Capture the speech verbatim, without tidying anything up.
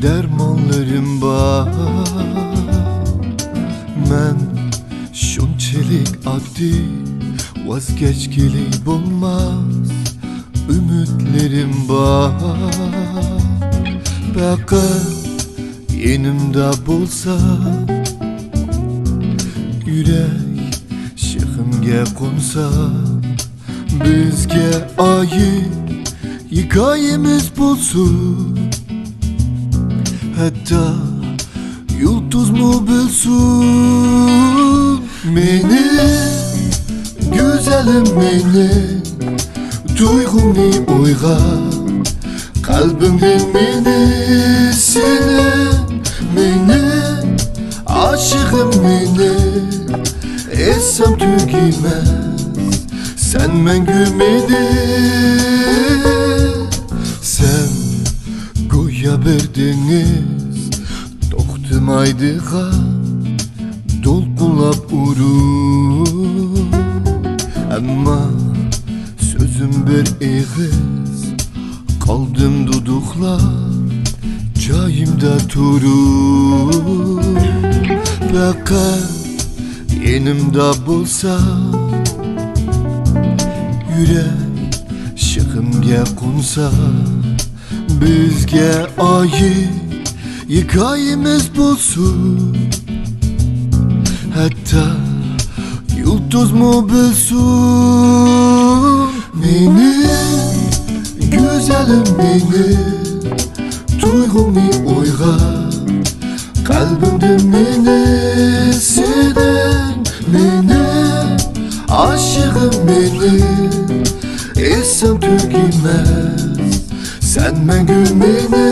دەرمانلىرىم بار. مەن شۇنچىلىك ئاددىي، ۋاز كەچكىلى بولماس ئۈمىدلىرىم بار. پەقەت يېنىمدا بولسا، يۈرەك شېخىمگە قونسا، بىزگە ئائىت ھېكايىمىز بولسۇن. ھەتتا يۇلتۇزمۇ بىلسۇن. مېنى، گۈزەلىم مېنى، تۇيغۇمنى ئويغات، قەلبىمدىن مېنى سېنىڭ، مېنى، ئاشىقىم مېنى، ئېيتسام تۈگىمەس، سەن مەڭگۈ مېنى. سەن گويا بىر دېڭىز، توختىمايدىغان دولقۇنلاپ ئۇرۇپ، ئەمما سۆزۈم بىر ئېغىز، قالدىم دۇدۇقلاپ جايىمدا تۇرۇپ. پەقەت يېنىمدا بولسا، يۈرەك شېخىمگە قونسا، بىزگە ئائىت ھېكايىمىز بولسۇن. ھەتتا يۇلتۇزمۇ بىلسۇن. مېنى، گۈزەلىم مېنى، تۇيغۇمنى ئويغات، قەلبىمدە مېنى سېنىڭ، مېنى، ئاشىقىم مېنى، ئېيتسام تۈگىمەس، سەن مەڭگۈ مېنى.